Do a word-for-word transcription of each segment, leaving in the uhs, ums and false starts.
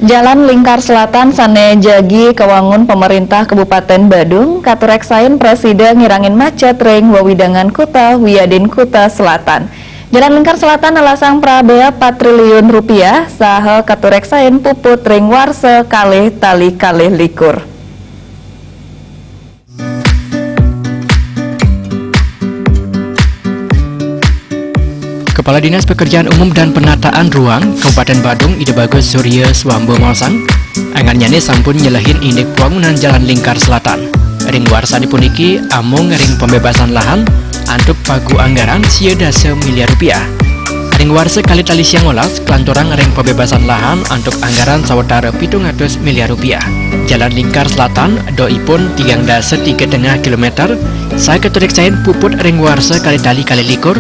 Jalan Lingkar Selatan sané jagi kawangun pemerintah Kabupaten Badung katuréksain prasida ngirangin macet ring wewidangan kuta wiadin kuta selatan. Jalan Lingkar Selatan nelasang prabéa pat triliun rupiah saha katuréksain puput ring warsa kalih tali kalih likur. Kepala Dinas Pekerjaan Umum dan Penataan Ruang Kabupaten Badung, Ida Bagus Surya Swamba maosang, angannyané sampun nyelehin indik pwangunan Jalan Lingkar Selatan. Ring warsané puniki amung ring pembebasan lahan antuk pagu anggaran sia dasa miliar rupiah. Ring warsa kalih tali siangolas, kalanturang ring pembebasan lahan antuk anggaran sawatara pitung atus miliar rupiah. Jalan Lingkar Selatan, doipun tigang dasa tiga tengah kilometer, saha katuréksain puput ring warsa kalih tali kalih likur,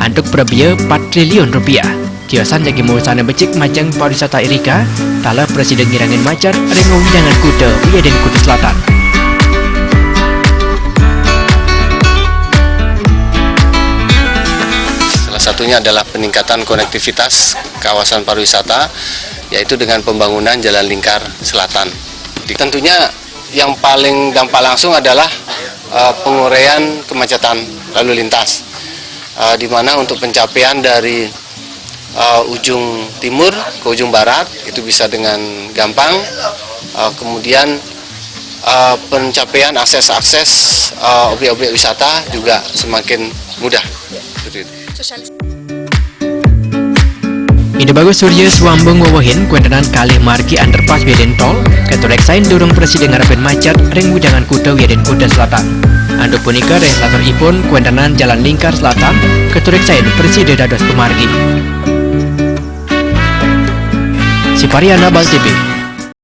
antuk prabéa pat triliun rupiah. Tiosan jagi mausana becik majeng pariwisata irika, taler prasida ngirangin macet ring wewidangan kuta wiadin kuta selatan. Salah satunya adalah peningkatan konektivitas kawasan pariwisata, yaitu dengan pembangunan Jalan Lingkar Selatan. Di- Tentunya yang paling dampak langsung adalah eh, pengurangan kemacetan lalu lintas, eh, di mana untuk pencapaian dari eh, ujung timur ke ujung barat itu bisa dengan gampang. Eh, kemudian eh, pencapaian akses-akses eh, objek-objek wisata juga semakin mudah. Seperti itu. Ida Bagus Surya Swamba ngwewehin kuéntenan kalih margi underpass wiadin tol, katuréksain durung prasida ngarepin macet ring wewidangan kuta wiadin kuta selatan. Antuk punika ring laturipun kuéntenan Jalan Lingkar Selatan, katuréksain prasida dados pamargi. Sipariana, Bal T V.